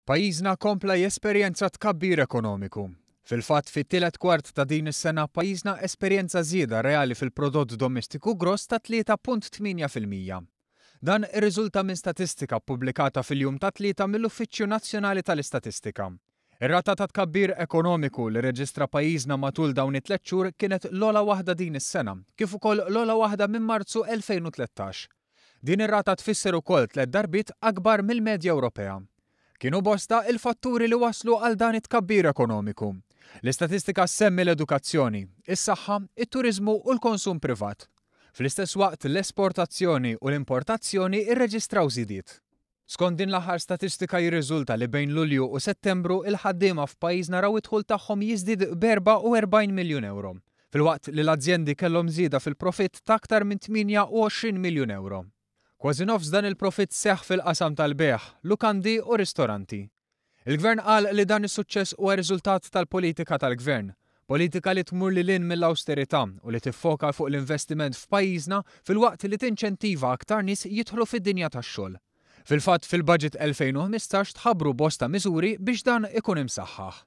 Pajjiżna kompla jesperjenza tkabbir ekonomiku. Fil-fatt, fit-tielet kwart ta' din is-sena pajjiżna esperjenza żieda reali fil-prodott domestiku gross ta' 3.8%. Dan irriżulta minn statistika ppubblikata fil-jum tat-Tlieta mill-Uffiċċju Nazzjonali tal-Istatistika. Ir-rata ta' tkabbir ekonomiku li rreġistra pajjiżna matul dawn it-tlett xhur kienet l-ogħla waħda din is-sena, kif ukoll l-ogħla waħda minn Marzu 2013. Din ir-rata tfisser ukoll tlett darbiet akbar mill-medja Ewropea. Kienu bosta il-fatturi li wasslu għal dan it-tkabbir ekonomiku. L-istatistika ssemmi l-edukazzjoni, is-saħħa, it-turiżmu u l-konsum privat. Fl-istess waqt l-esportazzjoni u l-importazzjoni rreġistraw żidiet. Skont din l-aħħar statistika jirriżulta li bejn Lulju u Settembru il-ħaddiema f'pajjiżna raw id-dħul tagħhom jiżdied b'44 miljun ewro, filwaqt li l-azjendi kellhom żieda fil-profitt ta' aktar minn 28 miljun ewro. Kważi nofs dan il-profitt seħħ fil-qasam tal-bejgħ, lukandi u ristoranti. Il-Gvern qal li dan is-suċċess huwa riżultat tal-politika tal-Gvern, politika li tmur lil hinn mill-awsterità u li tiffoka fuq l-investiment f'pajjiżna filwaqt li tinċentiva aktar nies jidħlu fid-dinja tax-xogħol. Fil-fatt fil-Budget 2015 tħabbru bosta miżuri biex dan ikun imsaħħaħ.